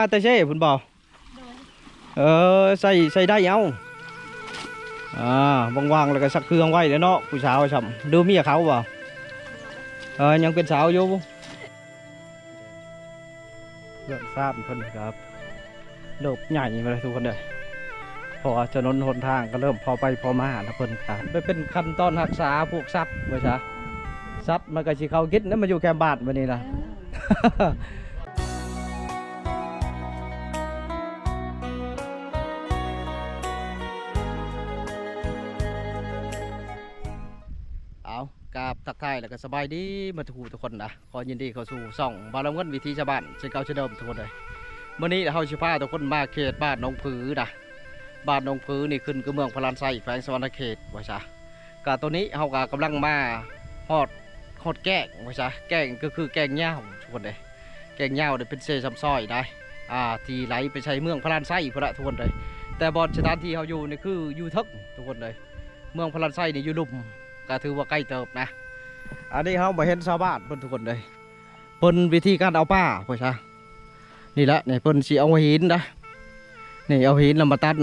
ມາແຕ່ເຊພຸ້ນບໍ່? ໂດຍ ເອີ ໃສ່ ໃສ່ໄດ້ເອົາ ອ່າ ວ່າງໆ ແລ້ວກໍຊັກເຄື່ອງໄວ້ແຫຼະເນາະ ຜູ້ສາວຊ່ຳ ຫຼືເມຍເຂົາບໍ່? ເອີ ຍັງເປັນສາວຢູ່. ເຮືອນຊານເພິ່ນກໍເລີ່ມໃຫຍ່ມາແລ້ວທຸກຄົນເດີ ເພາະວ່າຖະໜົນຫົນທາງກໍເລີ່ມພໍໄປພໍມາແລ້ວ ເພິ່ນກໍໄປເປັນຂັ້ນຕອນຮັກສາພວກສັດວ່າຊະ ສັດມັນກໍຊິເຂົ້າກິນນະ ມາຢູ່ແຄມບ້ານບັດນີ້ນະ. ເອົາ ກາບທັກທາຍ ແລ້ວກໍສະບາຍດີໝົດທຸກຜູ້ທຸກຄົນນະ. ຂໍຍິນດີເຂົ້າສູ່ຊ່ອງບ່າວລຳເງິນ ວິຖີຊາວບ້ານເຊັ່ນເກົ່າເຊັ່ນເດີມທຸກຄົນເອີຍ. ມື້ນີ້ເຮົາຊິພາທຸກຄົນມາເຂດບ້ານໜອງຜືນະ. ບ້ານໜອງຜືນີ້ຂຶ້ນກັບເມືອງພະລານໄຊ ແຂວງສະຫວັນນະເຂດວ່າຊະ. ກະຕອນນີ້ເຮົາກະກຳລັງມາຮອດ ຮອດແກ້ງວ່າຊະ. ແກ້ງກໍຄືແກ້ງຍາວທຸກຄົນເອີຍ. ແກ້ງຍາວນີ້ເປັນເຊຊຳຊອຍໄດ໋ ອ່າ ທີ່ໄຫຼໄປໃສ່ເມືອງພະລານໄຊພຸ້ນລະທຸກຄົນເອີຍ. ແຕ່ບ່ອນສະຖານທີ່ເຮົາຢູ່ນີ້ຄືຢູ່ເທິງທຸກຄົນເອີຍ. ເມືອງພະລານໄຊນີ້ຢູ່ລຸ່ມ ກໍຖືວ່າໃກ້ເຕີບນະ. ອັນນີ້ເຮົາມາເຫັນຊາວບ້ານເພິ່ນທຸກຄົນເອີຍ. ເພິ່ນວິທີການເອົາປາພຸ້ນຊະ. ນີ້ແຫຼະ ນີ້ເພິ່ນຊິເອົາຫີນນະ ນີ້ເອົາຫີນແລ້ວມາຕັນ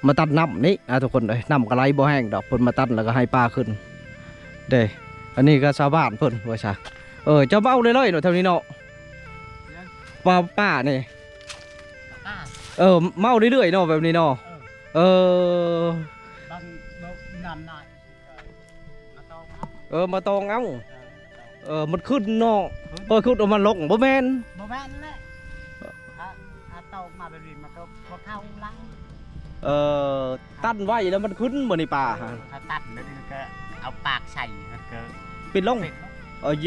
ມາຕັນນ້ຳນີ້ນະທຸກຄົນເອີຍ. ນ້ຳກໍໄຫຼບໍ່ແຮງດອກ ເພິ່ນມາຕັນແລ້ວກໍໃຫ້ປາຂຶ້ນເດ້. ອັນນີ້ກໍຊາວບ້ານເພິ່ນວ່າຊະ. ເອີ ເຈົ້າເມົາເລີຍເນາະແຖວນີ້ເນາະ ປາ ປານີ້ ປາ ເອີ ເມົາເລື້ອຍໆເນາະແບບນີ້ເນາະ. ເອີ ເອີ ບາງ ບາງ ນ້ຳໜ້ອຍ ເອີ ມາຕອງເອົາ ເອີ ມາຕອງເອົາ ເອີ ມັນຂຶ້ນເນາະ ເອີ ຂຶ້ນ ເອີ ຂຶ້ນເອົາມັນລົງ ບໍ່ແມ່ນ ບໍ່ແມ່ນແຫຼະ ຖ້າ ຖ້າຕອງມາແບບນີ້ມັນກໍບໍ່ເຂົ້າຫຼັງ ເອີ ຕັນໄວ້ແລ້ວມັນຂຶ້ນບໍ່ນີ້ປາ ເອີ ຖ້າຕັນແບບນີ້ມັນກໍເອົາປາກໃສ່ ມັນກໍປິດລົງ ປິດລົງ ເອີ ໂຢ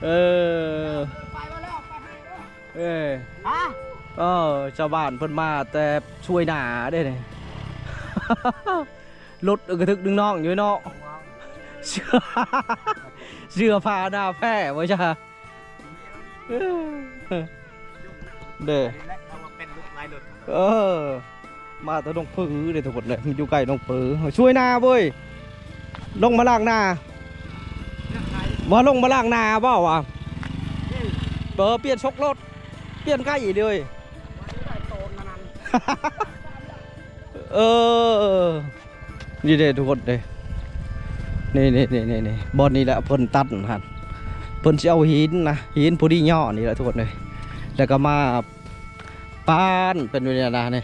ເອີ ໄປມາແລ້ວ ໄປໃຫ້ເດີ ເອີ ຮະ ເອີ ຊາວບ້ານເພິ່ນມາແຕ່ຊ່ວຍໜ້າເດ້ນີ້ ລົດກະທຶກດຶງນ້ອງຢູ່ເນາະ ເສື້ອ ເສື້ອຜ້າໜ້າແພ້ບໍ່ຈ້າ ເອີ ເດ້ ເອີ ມາແຕ່ໜອງຜືເດ້ທຸກຄົນເດ້ ມັນຢູ່ໃກ້ໜອງຜື ຊ່ວຍໜ້າເວີຍ ລົງມາລ້າງໜ້າ ວ່າລົງມາລ້າງໜ້າບໍ່ວະ ເອີ ປ່ຽນຊົກລົດ ປ່ຽນໄກ່ເລີຍ ເອີ ນີ້ເດ້ທຸກຄົນເດ້ ນີ້ໆໆໆ ບ່ອນນີ້ແຫຼະເພິ່ນຕັດຫັ້ນ ເພິ່ນຊິເອົາຫີນນະ ຫີນພໍດີຍໍ້ນີ້ແຫຼະທຸກຄົນເດ້ ແລ້ວກໍມາປານເປັນແບບນີ້ນະ ນີ້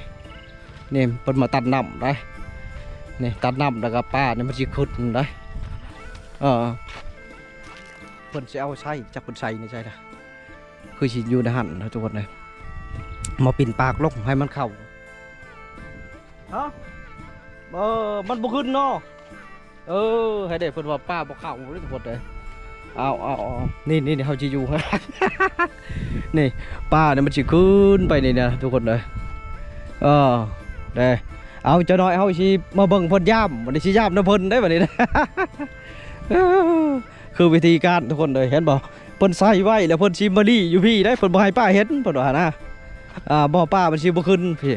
ນີ້ເພິ່ນມາຕັດນ້ຳໄດ໋ ນີ້ຕັດນ້ຳແລ້ວກໍປານີ້ມັນຊິຂຶ້ນໄດ໋ ເອີ ເພິ່ນຊິເອົາໃສ່ ຈັກເພິ່ນໃສ່ໃນໃສລະ ຄືຊິຢູ່ໃນຫັ້ນນະທຸກຄົນເອີຍ ມາປິ່ນປາກລົງໃຫ້ມັນເຂົ້າ ຮະ ເອີ ມັນບໍ່ຂຶ້ນເນາະ ເອີ ໃຫ້ໄດ້ ເພິ່ນວ່າປາບໍ່ເຂົ້າເດ້ທຸກຄົນເອີຍ ເອົາໆໆ ນີ້ໆ ເຮົາຊິຢູ່ ນີ້ ປານີ້ມັນຊິຂຶ້ນໄປນີ້ນະທຸກຄົນເອີຍ ເອີ ເດ້ ເອົາ ຈັກໜ້ອຍເຮົາຊິມາເບິ່ງເພິ່ນຢາມ ບັດນີ້ຊິຢາມນຳເພິ່ນໄດ໋ບັດນີ້ນະ ຄືວິທີການທຸກຄົນເອີຍ ເຫັນບໍ່ ເພິ່ນໃສ່ໄວ້ແລ້ວເພິ່ນຊິມາລີ້ຢູ່ພີ້ໄດ໋ ເພິ່ນບໍ່ໃຫ້ປາເຫັນ ເພິ່ນວ່ານະ ອ່າ ບໍ່ ປາມັນຊິບໍ່ຂຶ້ນພີ້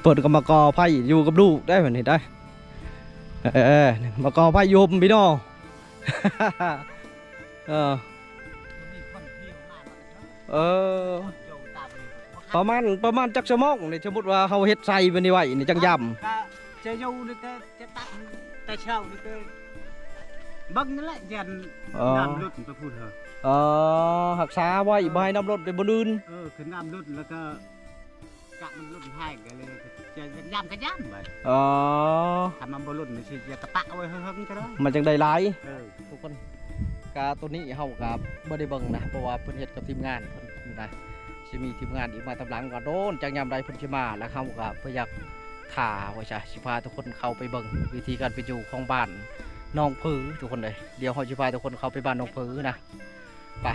ເພິ່ນກໍມາກໍ່ໄຟຢູ່ກັບລູກໄດ໋ ບັດນີ້ໄດ໋ ເອີ ມາກໍ່ໄຟຢູ່ຮົ່ມພີ່ນ້ອງ ເອີ ເອີ ປະມານ ປະມານຈັກຊົ່ວໂມງນີ້ ສົມມຸດວ່າເຮົາເຮັດໃສ່ແບບນີ້ໄວ້ນີ້ ຈັ່ງຢາມ ກໍຈະຢູ່ນີ້ ຈະ ຈະຕັດແຕ່ເຊົ້ານີ້ ກໍເບິ່ງນັ້ນແຫຼະ ຢ້ານ ອໍ ນ້ຳຫຼຸດໄປພຸ້ນເອີ ອໍ ຮັກສາໄວ້ ບໍ່ໃຫ້ນ້ຳຫຼົດໄປບ່ອນອື່ນ ເອີ ຄັນນ້ຳຫຼຸດແລ້ວກໍ ກະມັນຫຼຸດແຮງກໍເລີຍ ຈະຢາມກໍຢາມໄວ້ ອໍ ຖ້າມັນບໍ່ຫຼຸດນີ້ຊິຈະຕະປະໄວ້ເຫິງໆກໍໄດ້ ມັນຈັ່ງໄດ້ຫຼາຍ ເອີ ທຸກຄົນ ກະໂຕນີ້ເຮົາກະບໍ່ໄດ້ເບິ່ງນະ ເພາະວ່າເພິ່ນເຮັດກັບທີມງານເພິ່ນນະ ຊິມີທີມງານອີກມາຕາມຫຼັງ ກໍໂດນ ຈັກຍາມໃດເພິ່ນຊິມາ ແລ້ວເຮົາກະບໍ່ຢາກຖ້າວ່າຊະ ຊິພາທຸກຄົນເຂົ້າໄປເບິ່ງວິທີການເປັນຢູ່ຂອງບ້ານໜອງຜື ທຸກຄົນເອີຍ ດຽວເຮົາຊິພາທຸກຄົນເຂົ້າໄປບ້ານໜອງຜືນະ. ໄປ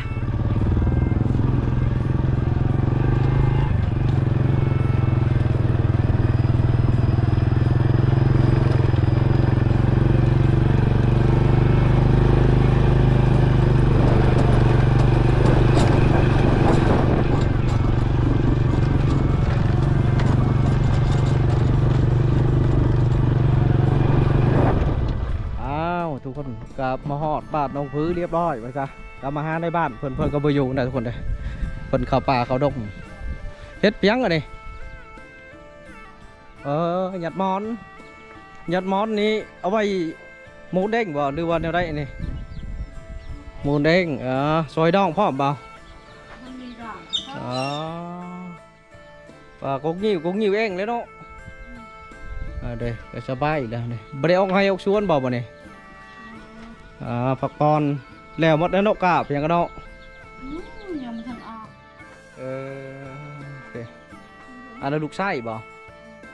ອ້າວ ທຸກຄົນ ກໍມາຮອດບ້ານໜອງຜືລຽບຮ້ອຍວ່າຊະ ກໍມາຫາໃນບ້ານເພິ່ນ ເພິ່ນກໍບໍ່ຢູ່ນະທຸກຄົນເດີ. ພິ່ນເຂົ້າປ່າເຂົ້າດົງ. ເຮັດຫຍັງອັນນີ້? ເອີ ຍັດໝອນ. ຍັດໝອນນີ້ເອົາໄວ້ໝູເດ້ງບໍ່ ຫຼືວ່າແນວໃດອັນນີ້? ໝູເດ້ງ. ເອີ ຊ່ອຍນ້ອງພ້ອມບໍ່? ອໍ ວ່າກົກງິ້ວ ກົກງິ້ວເອງເລີຍເນາະ. ອືມ ເອີ ເດ້ ກໍສະບາຍແລ້ວນີ້. ບໍ່ໄດ້ອອກໄຮ່ອອກສວນບໍ່ ມື້ນີ້? ອືມ ອ່າ ພັກຜ່ອນ. ແລ້ວໝົດແລ້ວເນາະ ກາບຫຍັງກະເນາະ? ອືມ ຍັງບໍ່ທັນອອກ. ເອີ ໂອເຄ. ອັນນັ້ນລູກຊາຍບໍ່?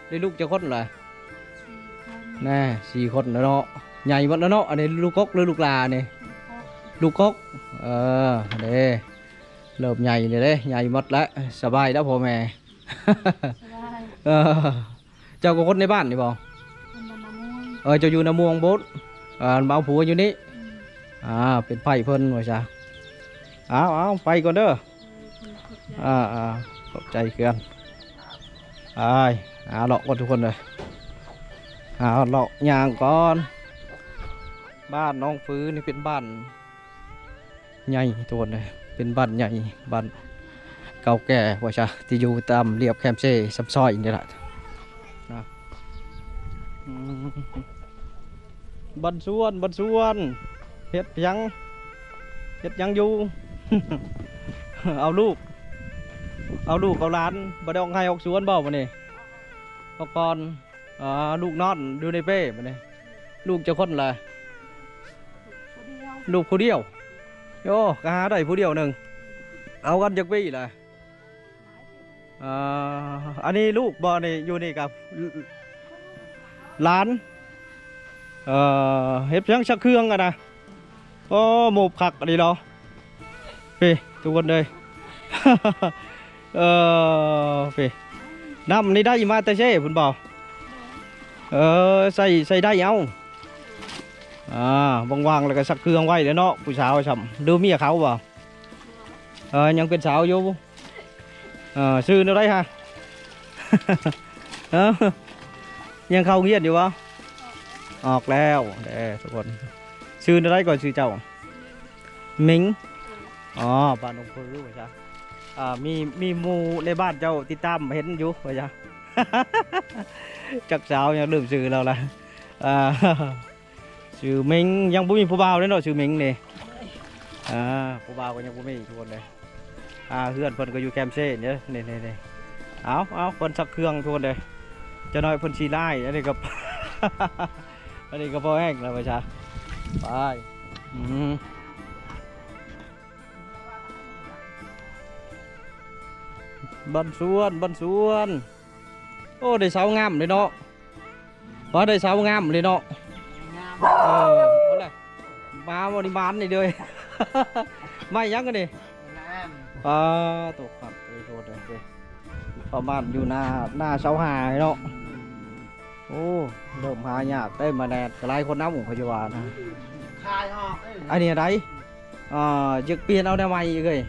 ໄດ້ລູກຈັກຄົນລະ? ສີ່ຄົນ. ແນ່ ສີ່ຄົນແລ້ວເນາະ. ໃຫຍ່ໝົດແລ້ວເນາະ. ອັນນີ້ລູກກົກ ຫຼືລູກຫຼ້ານີ້? ລູກກົກ. ລູກກົກ. ເອີ ເດ້ ເລີ່ມໃຫຍ່ແລ້ວເດ້ ໃຫຍ່ໝົດແລ້ວ. ສະບາຍແລ້ວພໍ່ແມ່. ສະບາຍ. ເອີ ເຈົ້າກໍຄົນໃນບ້ານນີ້ບໍ່? ຄົນບ້ານນາມ່ວງ. ເອີ ເຈົ້າຢູ່ນາມ່ວງພຸ້ນ. ເອີ ມາເອົາຜົວຢູ່ນີ້. ອືມ ອ່າ ເປັນໃພ້ເພິ່ນວ່າຊະ. ເອົາ ເອົາ ໄປກ່ອນເດີ. ເອີ ຂອບໃຈ. ອ່າ ຂອບໃຈຄືກັນ. ໄປ ຫາເລາະກ່ອນທຸກຄົນເດີ. ຫາເລາະຍ່າງກ່ອນ. ບ້ານໜອງຟືນີ້ເປັນບ້ານ ໃຫຍ່ທຸກຄົນເອີຍ. ເປັນບ້ານໃຫຍ່ ບ້ານເກົ່າແກ່ວ່າຊະ ທີ່ຢູ່ຕາມລຽບແຄມເຊ ຊຳຊອຍນີ້ລະນະ. ອືມ ບ້ານສວນ ບ້ານສວນ ເຮັດຫຍັງ ເຮັດຫຍັງຢູ່? ເອົາລູກ ເອົາລູກເອົາຫຼານ. ບໍ່ໄດ້ອອກໄຮ່ອອກສວນບໍ່ມື້ນີ້? ພັກຜ່ອນ. ອ່າ ລູກນອນຢູ່ໃນເປ້ບາດນີ້. ລູກຈັກຄົນລະ? ຜູ້ດຽວ. ລູກຜູ້ດຽວ. ໂອ້ ກໍຫາໄດ້ຜູ້ດຽວໜຶ່ງ. ເອົາກັນຈັກປີລະ? ອ່າ ອັນນີ້ລູກບໍ່ນີ້? ຢູ່ນີ້ກໍຫຼານ. ເອີ ເຮັດຫຍັງ? ຊັກເຄື່ອງຫັ້ນນະ. ໂອ້ ໂມບຄັກອີ່ຫຼີເນາະ ເພ ທຸກຄົນເອີຍ. ເອີ ເພ ນ້ຳນີ້ໄດ້ມາແຕ່ເຊພຸ້ນບໍ່? ເອີ ໃສ່ ໃສ່ໄດ້ເອົາ. ອ່າ ວ່າງໆ ແລ້ວກໍຊັກເຄື່ອງໄວ້ແຫຼະເນາະ ຜູ້ສາວຊ້ຳ. ຫຼືເມຍເຂົາບໍ່? ເອີ ຍັງເປັນສາວຢູ່. ເອີ ຊື່ແນວໃດຫະ? ເອີ ຍັງເຂົ້າໂຮງຮຽນຢູ່ບໍ່? ອອກແລ້ວເດ້ທຸກຄົນ. ຊື່ແນວໃດກ່ອນ ຊື່ເຈົ້າ? ເມັງ. ອໍ ບ້ານໜອງຟືວ່າຊະ. ອ່າ ມີ ມີໝູ່ໃນບ້ານເຈົ້າຕິດຕາມເຫັນຢູ່ວ່າຊະ. ຈັກສາວຍັງລືມຊື່ແລ້ວລະ. ອ່າ ຊື່ເມັງ. ຍັງບໍ່ມີຜູ້ບ່າວເດ້ເນາະ ຊື່ເມັງນີ້. ອ່າ ຜູ້ບ່າວກໍຍັງບໍ່ມີທຸກຄົນເດ້. ອ່າ ເຮືອນເພິ່ນກໍຢູ່ແຄມເຊນີ້ ນີ້ໆ. ເອົາ ເອົາ ເພິ່ນຊັກເຄື່ອງທຸກຄົນເດ້. ຈັກໜ້ອຍເພິ່ນຊິລາຍ. ອັນນີ້ກໍ ອັນນີ້ກໍພໍແຮງແລ້ວວ່າຊະ. ໄປ. ອືມ ບ້ານສວນ ບ້ານສວນ. ໂອ້ ໄດ້ສາວງາມເດ້ເນາະ. ວ່າໄດ້ສາວງາມເລີຍເນາະ. ງາມ. ເອີ ເອົາລະ ມາບໍລິມານນີ້ເດີ. ໄມ້ຫຍັງອັນນີ້? ງາມ. ອ່າ ຕົກຄັກເລີຍ ໂທດເດີ. ປະມານຢູ່ໜ້າ ໜ້າຊາວຫ້າເນາະ. ໂອ້ ເລີ່ມຫາຍາກໄດ້ມາແດດ ກໍຫຼາຍຄົນນຳ ຂ້ອຍຊິວ່ານະ. ຂາຍອອກເອີຍ. ອັນນີ້ໃດ? ອ່າ ຢາກປ່ຽນເອົາແນວໃໝ່ອີກເອີຍ.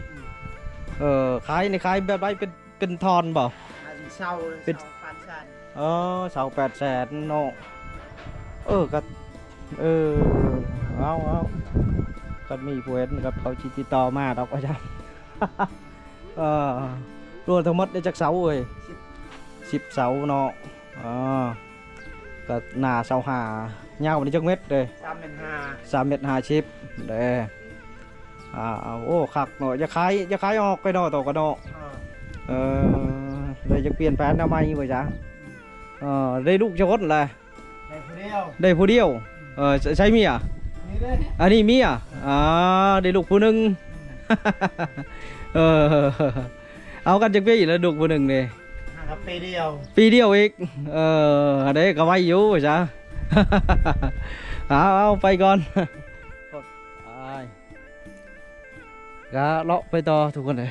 ເອີ ຂາຍນີ້ຂາຍແບບໃດ? ເປັນ ເປັນທ່ອນບໍ່? ເຊົ່າ ເປັນ ເຊົ່າແປດແສນ. ເອີ ເຊົ່າແປດແສນເນາະ. ເອີ ກໍ ເອີ ເອົາ ເອົາ ຄັນມີຜູ້ເຫັນກໍເຂົາຊິຕິດຕໍ່ມາດອກວ່າຊັ້ນ. ເອີ ລວມທັງໝົດໄດ້ຈັກເສົາເອີຍ? ສິບ ສິບເສົາເນາະ. ເອີ ກໍໜ້າຊາວຫ້າ ຍາວປານນີ້ຈັກເມັດເດ້? ສາມເມັດຫ້າ ສາມເມັດຫ້າສິບເດ້. ອ່າ ໂອ້ ຄັກເນາະ. ຢ່າຂາຍ ຢ່າຂາຍອອກໄປເນາະ ໂຕກໍເນາະ. ເອີ ເອີ ແລ້ວຢາກປ່ຽນແຜນແນວໃໝ່ບໍ່ຈະ? ເອີ ໄດ້ລູກຈັກຄົນລະ? ໄດ້ຜູ້ດຽວ ໄດ້ຜູ້ດຽວ. ເອີ ໃສ ໃສເມຍ? ນີ້ເດ້ ອັນນີ້ເມຍ. ອ່າ ໄດ້ລູກຜູ້ໜຶ່ງ. ເອີ ເອົາກັນຈັກປີລະ ລູກຜູ້ໜຶ່ງນີ້? ຫາກັນປີດຽວ ປີດຽວອີກ. ເອີ ອັນນີ້ກໍໄວຢູ່ຊະ. ເອົາ ເອົາ ໄປກ່ອນ. ໄປ ກະເລາະໄປຕໍ່ທຸກຄົນເອີຍ.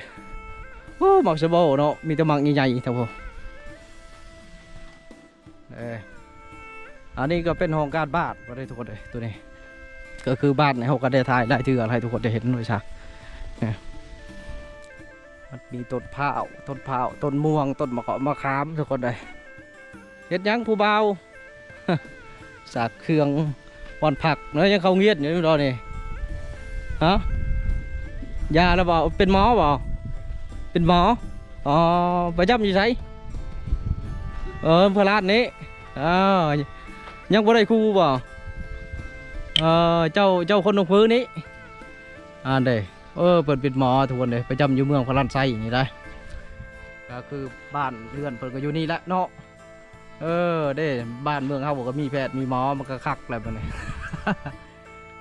ໂອ້ ໝາກສະໂບເນາະ ມີແຕ່ໝາກໃຫຍ່ໆ ເທົ່າ ເອີ ອັນນີ້ກໍເປັນຫ້ອງການບ້ານບໍ່ໄດ້ທຸກຄົນເອີຍ. ໂຕນີ້ກໍຄືບ້ານ ເຮົາກໍໄດ້ຖ່າຍຫຼາຍເທື່ອໃຫ້ທຸກຄົນໄດ້ເຫັນໄວ້ຊະ. ນີ້ ມັນມີຕົ້ນພ້າວ ຕົ້ນພ້າວ ຕົ້ນມ່ວງ ຕົ້ນໝາກເກາະໝາກຂາມ ທຸກຄົນເອີຍ. ເຮັດຫຍັງຜູ້ບ່າວ? ສາກເຄື່ອງບ່ອນພັກເນາະ. ຍັງເຂົ້າໂຮງຮຽນຢູ່ບໍ່ນີ້? ຮະ? ຢາແລ້ວບໍ່? ເປັນໝໍບໍ່? ເປັນໝໍ? ອໍ ປະຈຳຢູ່ໃສ? ເອີ ພະລາດນີ້. ເອີ ຍັງບໍ່ໄດ້ຄູ່ບໍ່? ເອີ ເຈົ້າ ເຈົ້າຄົນໜອງຜືນີ້? ອັນເດ ເອີ ເພິ່ນເປັນໝໍທຸກຄົນເດ ປະຈຳຢູ່ເມືອງພະລານໄຊນີ້ໄດ໋. ກໍຄືບ້ານເຮືອນເພິ່ນກໍຢູ່ນີ້ແຫຼະເນາະ. ເອີ ເດ້ ບ້ານເມືອງເຮົາກໍມີແພດມີໝໍ ມັນກໍຄັກແລ້ວບັດນີ້.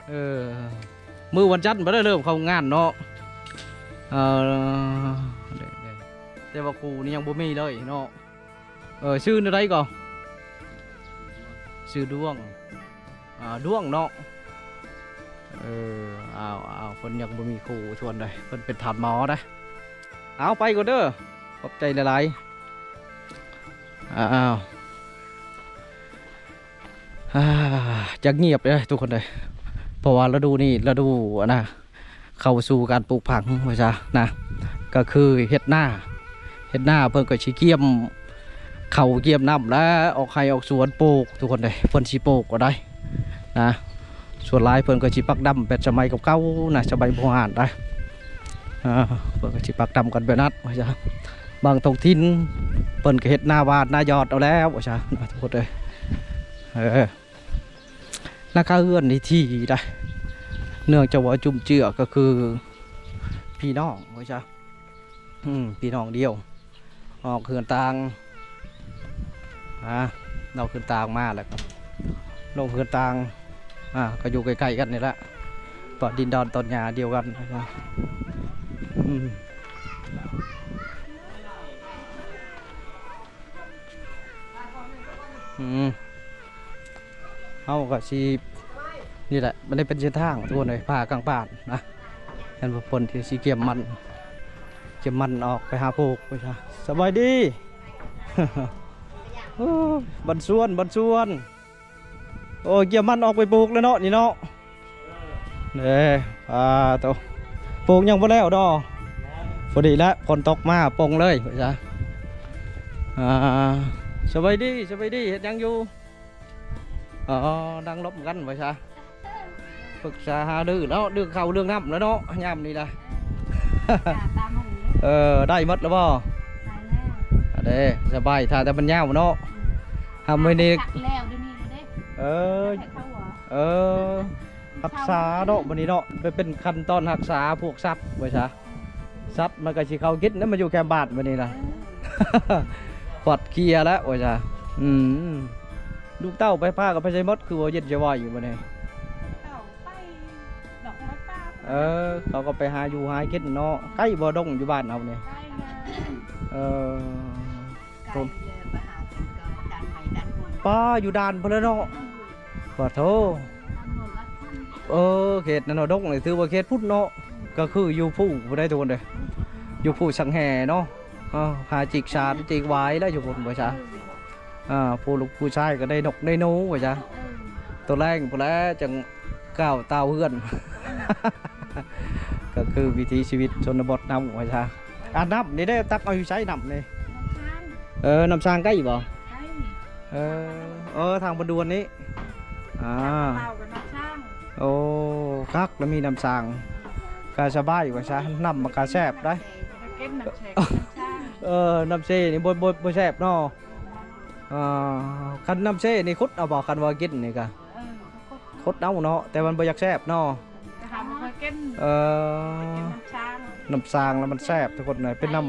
ເອີ ມື້ວັນຈັນບໍ່ໄດ້ເລີ່ມເຂົ້າງານເນາະ. ເອີ ເດ້ ເດ້ ແຕ່ວ່າຄູນີ້ຍັງບໍ່ມີເລີຍເນາະ. ເອີ ຊື່ແນວໃດກໍ? ຊື່ດວງ ອ່າ ດວງເນາະ. ເອີ ອ້າວ ອ້າວ ເພິ່ນຍັງບໍ່ມີຄູ່ຊວນເດ້ ເພິ່ນເປັນທ່ານໝໍເດ້. ເອົາ ໄປກ່ອນເດີ ຂອບໃຈຫຼາຍໆ. ອ້າວ ອ່າ ຈະງຽບເດ້ທຸກຄົນເດ້ ເພາະວ່າລະດູນີ້ລະດູ ອັນນະ ເຂົ້າສູ່ການປູກຝັງວ່າຊະນະ ກໍຄືເຮັດນາ ເຮັດນາ ເພິ່ນກໍຊິກຽມເຂົ້າກຽມນ້ຳ ແລະ ອອກໄຮ່ອອກສວນ ປູກ ທຸກຄົນເດ້ ເພິ່ນຊິປູກກໍໄດ້ນະ. ສ່ວນຫຼາຍເພິ່ນກໍຊິປັກດຳແບບສະໄໝເກົ່າໆນະ ສະໄໝບູຮານໄດ໋. ອ່າ ເພິ່ນກໍຊິປັກດຳກັນແບບນັ້ນວ່າຊະ. ບາງທ້ອງຖິ່ນເພິ່ນກໍເຮັດນາຫວ່ານນາຢອດເອົາແລ້ວວ່າຊະນະ ທຸກຄົນເອີຍ. ເອີ ຫຼັງຄາເຮືອນນີ້ຖີ່ໄດ໋ ເນື່ອງຈາກວ່າຈຸ້ມເຈືອກໍຄືພີ່ນ້ອງວ່າຊະ. ອືມ ພີ່ນ້ອງດຽວ ອອກເຮືອນຕ່າງ ອ່າ ນອກເຮືອນຕ່າງມາແລ້ວກໍລົງເຮືອນຕ່າງ ອ່າ ກໍຢູ່ໃກ້ໆກັນນີ້ແຫຼະ ຕອນດິນດອນຕອນຫຍ້າດຽວກັນ. ອືມ ອືມ ເຮົາກໍຊິ ນີ້ແຫຼະ ມັນໄດ້ເປັນເສັ້ນທາງທຸກຄົນເອີຍ ພາກັນຜ່ານນະ. ແມ່ນບໍ່ ເພິ່ນທີ່ຊິກຽມມັນ ກຽມມັນອອກໄປຫາປູກໄປຊະ. ສະບາຍດີ ໂອ້ຍ ບັນຊວນ ບັນຊວນ. ໂອ້ຍ ກຽມມັນອອກໄປປູກແລ້ວເນາະ ນີ້ເນາະ. ເດ້ ອ່າ ໂຕ ປູກຍັງບໍ່ແລ້ວດອກ ພໍດີແລ້ວ ຝົນຕົກມາປົງເລີຍວ່າຊະ. ອ່າ ສະບາຍດີ ສະບາຍດີ ເຮັດຫຍັງຢູ່? ອໍ ນັ່ງລົມກັນວ່າຊະ ປຶກສາຫາລືເນາະ ເລື່ອງເຂົ້າເລື່ອງນ້ຳແລ້ວເນາະ ຍາມນີ້ລະ. ເອີ ໄດ້ໝົດແລ້ວບໍ່? ໄດ້ແລ້ວ ອັນເດ້ ສະບາຍ ຖ້າແຕ່ມັນຍາວເນາະ. ຫາມື້ນີ້ ເອີ ເອີ ຮັກສາເນາະ ມື້ນີ້ເນາະ ໄປເປັນຂັ້ນຕອນຮັກສາພວກສັດວ່າຊະ. ສັດມັນກໍຊິເຂົ້າກິນນະ ມາຢູ່ແຄມບ້ານມື້ນີ້ນະ. ເອີ ຄວັດເຄຍແລ້ວວ່າຊະ. ອືມ ລູກເຕົ້າໄປພາກັນໄປໃສໝົດ ຄືວ່າເຢັນສະບາຍຢູ່ມື້ນີ້? ເຕົ້າໄປດອກໄມ້ປ່າ. ເອີ ເຂົາກໍໄປຫາຢູ່ຫາກິນເນາະ. ໃກ້ບໍ່ ດົງຢູ່ບ້ານເຮົານີ້? ໃກ້ແລ້ວ. ເອີ ໃກ້ແລ້ວ ໄປຫາກິນກໍດັນໄມ້ດັນໂຫຍ ປ້າ ຢູ່ດ່ານພຸ້ນແຫຼະເນາະ. ອືມ ປະໂທ ເອີ ເຂດນັ້ນເນາະ ດົງນີ້ຖືວ່າເຂດພຸ້ນເນາະ. ອືມ ກໍຄືຢູ່ພູພຸ້ນໃດ໋ທຸກຄົນເດີ ຢູ່ພູສັງແຫເນາະ. ເອີ ຫາຈິກສານຈິກຫວາຍແລ້ວຢູ່ພຸ້ນບໍ່ຊະ. ອ່າ ຜູ້ລູກຜູ້ຊາຍກໍໄດ້ນົກໄດ້ໜູວ່າຊະ. ເອີ ໂຕແລງພຸ້ນແຫຼະຈັ່ງກ້າວຕ່າວເຮືອນ. ເອີ ກໍຄືວິຖີຊີວິດຊົນນະບົດເຮົາວ່າຊະ. ອ່າ ນ້ຳນີ້ໄດ້ຕັກເອົາຢູ່ໃສນ້ຳນີ້? ນ້ຳຊາງ. ເອີ ນ້ຳຊາງໃກ້ບໍ່? ໃກ້. ເອີ ເອີ ທາງບະດ່ວນນີ້. ອ່າ ນ້ຳເຕົ້າກັບນ້ຳຊາງ. ໂອ້ ຄັກ ລະມີນ້ຳຊາງ ກະສະບາຍວ່າຊະ. ນ້ຳມັນກະແຊບໄດ໋. ເອີ ນ້ຳເຊນີ້ບໍ່ ບໍ່ ບໍ່ແຊບເນາະ. ອ່າ ຄັນນ້ຳເຊນີ້ຂຸດເອົາບໍ່? ຄັນວ່າກິນນີ້ກະ ເອີ ຂຸດເອົາເນາະ ແຕ່ມັນບໍ່ຢາກແຊບເນາະ. ເອີ ນ້ຳຊາງ ນ້ຳຊາງແລ້ວມັນແຊບທຸກຄົນເອີຍ. ເປັນນ້ຳ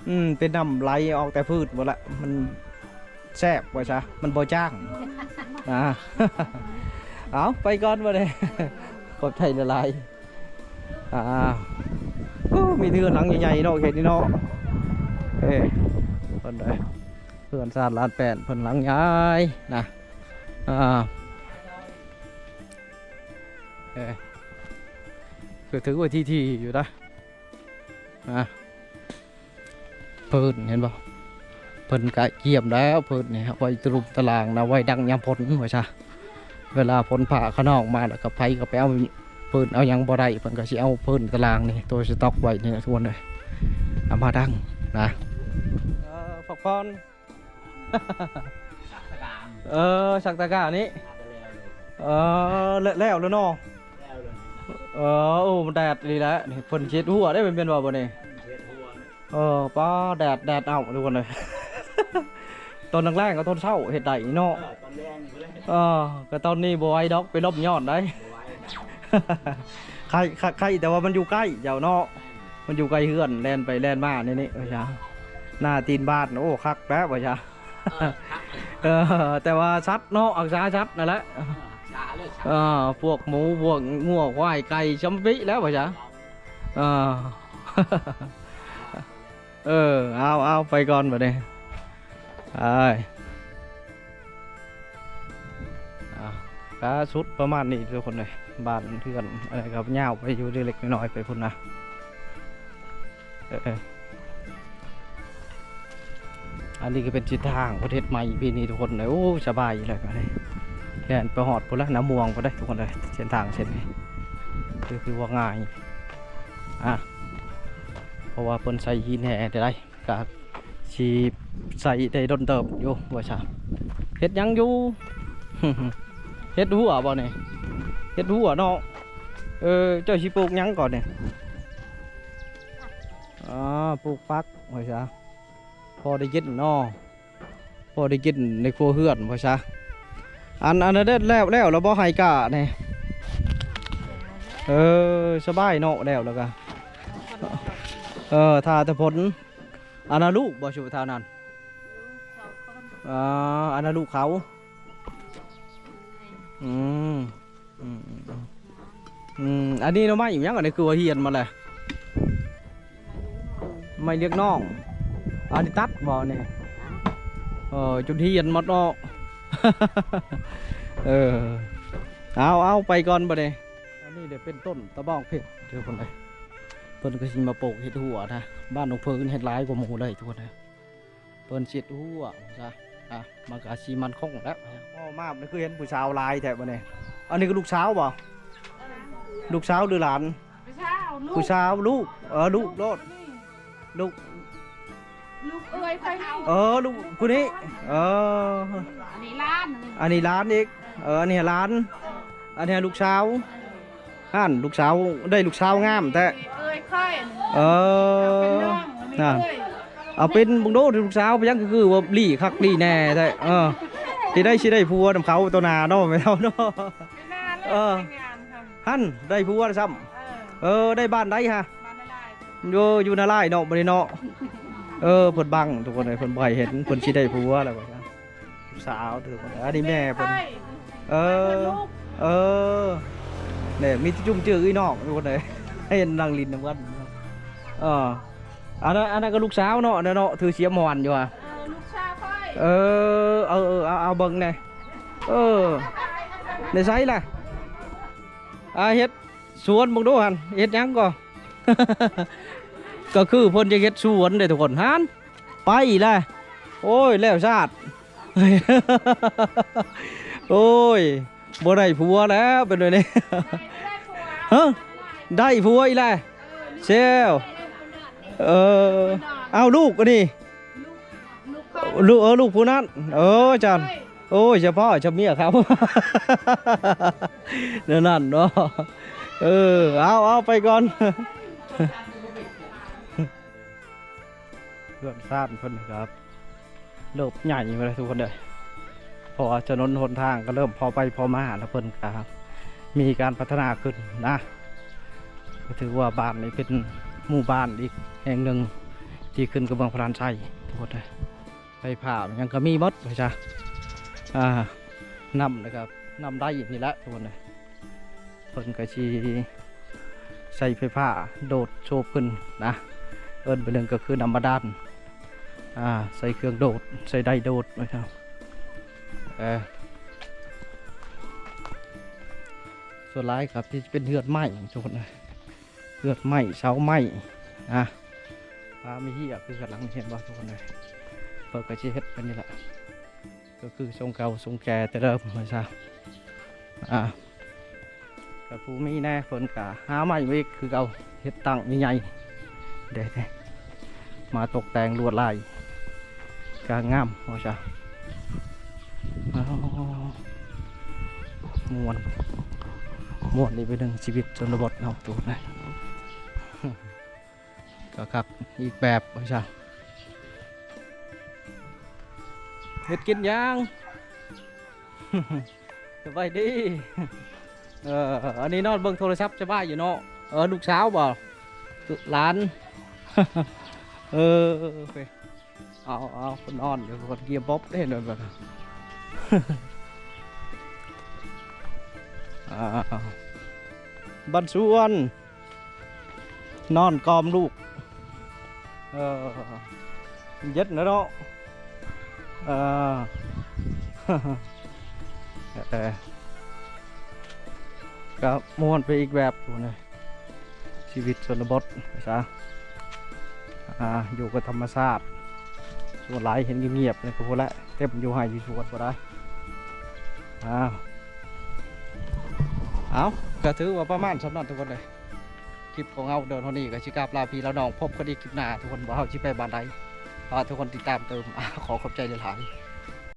ອືມ ເປັນນ້ຳໄຫຼອອກແຕ່ພືດພຸ້ນແຫຼະ ມັນແຊບວ່າຊະ ມັນບໍ່ຈ້າງ. ອ່າ ເອົາ ໄປກ່ອນບັດນີ້ ຂອບໃຈຫຼາຍໆ. ອ່າ ໂອ້ ມີເຮືອນຫຼັງໃຫຍ່ໆເນາະ ເຂດນີ້ເນາະ. ເອີ ເພິ່ນເດີ ເຮືອນຊານລ້ານແປນເພິ່ນຫຼັງໃຫຍ່ນະ. ອ່າ ເອີ ກໍຖືວ່າທີ່ໆຢູ່ນະ. ອ່າ ພື້ນເຫັນບໍ່ ເພິ່ນກະກຽມແລ້ວ. ພື້ນນີ້ເອົາໄວ້ຕະລຸມຕະລາງນະ ໄວ້ດັງຍາມຝົນວ່າຊະ. ເວລາຝົນຟ້າຂະນອງມາແລ້ວກໍໃຜກໍໄປເອົາພື້ນເອົາຫຍັງບໍ່ໄດ້ ເພິ່ນກໍຊິເອົາພື້ນຕະລາງນີ້ ໂຕສະຕັອກໄວ້ນີ້ນະທຸກຄົນເອີຍ ເອົາມາດັງນະ. ເອີ ພັກຜ່ອນ ເອີ ສັກຕະການີ້ ເອີ ແລ້ວ ແລ້ວເນາະ. ເອີ ໂອ້ ມັນແດດອີ່ຫຼີແຫຼະນີ້ ເພິ່ນຊິເຮັດຮົ້ວໄດ້ແມ່ນບໍ່ ບໍ່ນີ້? ເຮັດຮົ້ວ ເອີ ປ້າ ແດດ ແດດເອົາທຸກຄົນເອີຍ ຕອນແລງໆກັບຕອນເຊົ້າເຮັດໄດ້ເນາະ ເອີ ຕອນແລງນີ້ບໍ່ໄດ້ ເອີ ກໍຕອນນີ້ບໍ່ໄຫວດອກ ເປັນລົມຍ້ອນໄດ໋ ບໍ່ໄຫວ ໄຄ ໄຄ ໄຄ ແຕ່ວ່າມັນຢູ່ໃກ້ເຈົ້າເນາະ ອືມ ມັນຢູ່ໃກ້ເຮືອນ ແລ່ນໄປແລ່ນມາໃນນີ້ ວ່າຊະ ໜ້າຕີນບ້ານ ໂອ້ ຄັກແລ້ວ ວ່າຊະ ເອີ ຄັກ ເອີ ແຕ່ວ່າສັດເນາະ ຮັກສາສັດນັ້ນແຫຼະ ເອີ ຮັກສາເລີຍສັດ ເອີ ພວກໝູ ພວກງົວ ຄວາຍ ໄກ່ ຊຳປິແລ້ວ ວ່າຊະ ເອີ ເອີ ເອົາ ເອົາ ໄປກ່ອນບັດນີ້ ໄປ ອ່າ ກະສຸດປະມານນີ້ທຸກຄົນເອີຍ ບ້ານເຮືອນ ອັນນີ້ກໍຍາວໄປຢູ່ເລັກໆນ້ອຍໆໄປພຸ້ນນະ ເອີ ອັນນີ້ກໍເປັນເສັ້ນທາງເພິ່ນເຮັດໃໝ່ປີນີ້ທຸກຄົນເອີຍ ໂອ້ ສະບາຍຢູ່ແລ້ວບັດນີ້ ແລ່ນໄປຮອດພຸ້ນລະ ນາມ່ວງພຸ້ນເດ້ທຸກຄົນເອີຍ ເສັ້ນທາງເສັ້ນນີ້ ຄື ຄືວ່າງ່າຍ ອ່າ ເພາະວ່າເພິ່ນໃສ່ຫີນແຮ່ໄດ້ ກໍຊິໃຊ້ໄດ້ດົນເຕີບຢູ່ວ່າຊະ ເຮັດຫຍັງຢູ່ ເຮັດຮົ້ວບໍ່ນີ້ ເຮັດຮົ້ວເນາະ ເອີ ເຈົ້າຊິປູກຫຍັງກ່ອນນີ້ ອໍ ປູກຜັກວ່າຊະ ພໍໄດ້ກິນເນາະ ພໍໄດ້ກິນໃນຄົວເຮືອນວ່າຊະ ອັນ ອັນນັ້ນແລ້ວ ແລ້ວແລ້ວບໍ່ໄຮ່ກ້ານີ້ ເອີ ສະບາຍເນາະ ແລ້ວແລ້ວກະ ເອີ ຖ້າແຕ່ຝົນ ອັນນັ້ນລູກບໍ່ ຢູ່ແຖວນັ້ນ ສອງຄົນ ອ່າ ອັນນັ້ນລູກເຂົາ ອືມ ອືມ ອືມ ອືມ ອັນນີ້ໜໍ່ໄມ້ອີຫຍັງ ອັນນີ້ຄືວ່າຮຽນໝົດແຫຼະ ໄມ້ລຽກນ້ອງ ອັນນີ້ຕັດບໍ່ນີ້ ເອີ ຈົນຮຽນໝົດເນາະ ເອີ ເອົາ ເອົາ ໄປກ່ອນບັດນີ້ ອັນນີ້ເດເປັນຕົ້ນຕະບອງເພັດ ເດີ ເພິ່ນ ເພິ່ນກໍຊິມາປູກເຮັດຮົ້ວນະ ບ້ານນ້ອງເພີນເຮັດຫຼາຍກວ່າໝູ່ເລີຍທຸກຄົນເອີຍ ເພິ່ນຊິເຮັດຮົ້ວຊະ ອ່ະ ມັນກໍຊິໝັ້ນຄົງແລ້ວ ອໍ ມານີ້ຄືເຫັນຜູ້ສາວຫຼາຍແທ້ບັດນີ້ ອັນນີ້ກໍລູກສາວບໍ່ ລູກສາວຫຼືຫຼານ ຜູ້ສາວ ລູກ ຜູ້ສາວ ລູກ ເອີ ລູກໂລດ ລູກ ລູກເອື້ອຍຂ້ອຍນີ້ ເອີ ລູກຜູ້ນີ້ ເອີ ອັນນີ້ຫຼານ ອັນນີ້ຫຼານອີກ ເອີ ອັນນີ້ຫຼານ ເອີ ອັນນີ້ລູກສາວ ຫັ້ນ ລູກສາວ ໄດ້ລູກສາວງາມແທ້ ເອື້ອຍຂ້ອຍ ເອີ ເປັນນ້ອງ ອັນນີ້ ຫັ້ນ ເອື້ອຍ ເອົາເປັນເບິ່ງດູລູກສາວ ເປັນຫຍັງຄືວ່າຫຼີ່ຄັກຫຼີ່ແນ່ແທ້ ເອີ ຊິໄດ້ ຊິໄດ້ຜົວນຳເຂົາຕໍ່ໜ້າເນາະ ແມ່ເຖົ້າເນາະ ເອີ ຫັ້ນ ໄດ້ຜົວແລ້ວຊ້ຳ ເອີ ເອີ ໄດ້ບ້ານໃດຫະ? ບ້ານນາລາຍ ຢູ່ ຢູ່ນາລາຍເນາະ ບັດນີ້ເນາະ ເອີ ເພິ່ນບັງທຸກຄົນເອີຍ ເພິ່ນບໍ່ໃຫ້ເຫັນ ເພິ່ນຊິໄດ້ຜົວແລ້ວວ່າຊັ້ນ ສາວທຸກຄົນ ອັນນີ້ແມ່ເພິ່ນ ເອີ ເອີ ແນ່ ມີແຕ່ຈຸ້ມຈື່ອີ່ນ້ອງທຸກຄົນເອີຍ ເຫັນນັ່ງຫຼິ້ນນຳກັນ ເອີ ອັນນັ້ນ ອັນນັ້ນກໍລູກສາວເນາະ ອັນນັ້ນເນາະ ຖືສຽມຫວນຢູ່ຫະ ເອີ ລູກສາວຂ້ອຍ ເອີ ເອີ ເອີ ເອົາ ເອົາເບິ່ງແນ່ ເອີ ໃນໃສລະ ອ່າ ເຮັດ ສວນເບິ່ງດູຫັ້ນ ເຮັດຫຍັງກໍ ກໍຄືເພິ່ນຈະເຮັດສວນເດ້ທຸກຄົນ ຫັ້ນ ໄປແລ້ວ ໂອ້ຍ ແລ້ວຊາດ ໂອ້ຍ ບໍ່ໄດ້ຜົວແລ້ວ ເປັນແບບນີ້ ຮະ ໄດ້ຜົວອີກແລ້ວ ແຊວ ເອີ ເອົາ ລູກອັນນີ້ ລູກ ເອີ ລູກຜູ້ນັ້ນ ເອີ ຈັ່ງ ໂອ້ຍ ສະເພາະສະເມຍເຂົາ ແນວນັ້ນເນາະ ເອີ ເອົາ ເອົາ ໄປກ່ອນ ເຮືອນຊານເພິ່ນກໍເລີ່ມໃຫຍ່ມາແລ້ວທຸກຄົນເດີ ເພາະວ່າຖະໜົນຫົນທາງກໍເລີ່ມພໍໄປພໍມາ ແລ້ວເພິ່ນກໍມີການພັດທະນາຂຶ້ນນະ ກໍຖືວ່າບ້ານນີ້ເປັນໝູ່ບ້ານອີກແຫ່ງໜຶ່ງທີ່ຂຶ້ນກັບເມືອງພະລານໄຊທຸກຄົນເດີ. ໄຟຟ້າຫຍັງກໍມີໝົດວ່າຊະ ອ່າ ນ້ຳ ແລ້ວກໍນ້ຳໄດ້ນີ້ແຫຼະທຸກຄົນເອີຍ ເພິ່ນກໍຊິໃຊ້ໄຟຟ້າໂດດໂຊບຂຶ້ນນະ ເອີ້ນໄປໜຶ່ງກໍຄືນ້ຳບາດານ ອ່າ ໃສ່ເຄື່ອງໂດດ ໃສ່ໄດ້ໂດດວ່າຊະ ເອີ ສ່ວນຫຼາຍກໍທີ່ເປັນເຮືອນໄມ້ທຸກຄົນເອີຍ ເຮືອນໄມ້ ເສົາໄມ້ ອ່າ ປາມີເຮຍ ຄືກັນຫຼັງ ເຫັນບໍ່ທຸກຄົນເອີຍ ເພິ່ນກໍຊິເຮັດແບບນີ້ແຫຼະ ກໍຄືຊົງເກົ່າຊົງແກ່ແຕ່ເດີມວ່າຊະ ອ່າ ກໍຜູ້ມີແນ່ເພິ່ນກໍຫາໄມ້ມາອີກຄືເກົ່າ ເຮັດຕັ້ງໃຫຍ່ໆ ເດ້ ມາຕົກແຕ່ງລວດລາຍ ກະງາມວ່າຊະ ອ້າວ ມ່ວນ ມ່ວນອີກໄປໜຶ່ງ ຊີວິດຊົນນະບົດເຮົາໂຕນະ ກໍຄັກອີກແບບວ່າຊັ້ນ. ເຮັດກິນຫຍັງ? ສະບາຍດີ. ເອີ ອັນນີ້ນອນເບິ່ງໂທລະສັບສະບາຍຢູ່ເນາະ. ເອີ ລູກສາວບໍ່? ຫຼານ. ເອີ ເອົາ ເອົາ ເພິ່ນນອນຢູ່ ເພິ່ນກຽມບອບເດ້ ເຫັນບໍ່? ອ່າ ບ້ານສວນ ນອນກອມລູກ. ເອີ ເຢັນແລ້ວເນາະ. ເອີ ເອີ ກໍມ່ວນໄປອີກແບບພຸ້ນນະ. ຊີວິດຊົນນະບົດວ່າຊະ ອ່າ ຢູ່ກັບທຳມະຊາດ. ສ່ວນຫຼາຍເຫັນງຽບໆ ນີ້ກໍພຸ້ນແຫຼະ ເຕັມຢູ່ໄຮ່ຢູ່ສວນພຸ້ນໄດ໋. ອ້າວ ເອົາ ກໍຖືວ່າປະມານສ່ຳນັ້ນທຸກຄົນເອີຍ. ຄລິບຂອງເຮົາເດີນເທົ່ານີ້ກໍຊິກັບລາພີ່ລານ້ອງ ພົບກັນອີກຄລິບໜ້າທຸກຄົນ ວ່າເຮົາຊິໄປບ້ານໃດ. ຝາກທຸກຄົນຕິດຕາມເຕີມ. ຂໍຂອບໃຈຫຼາຍໆ.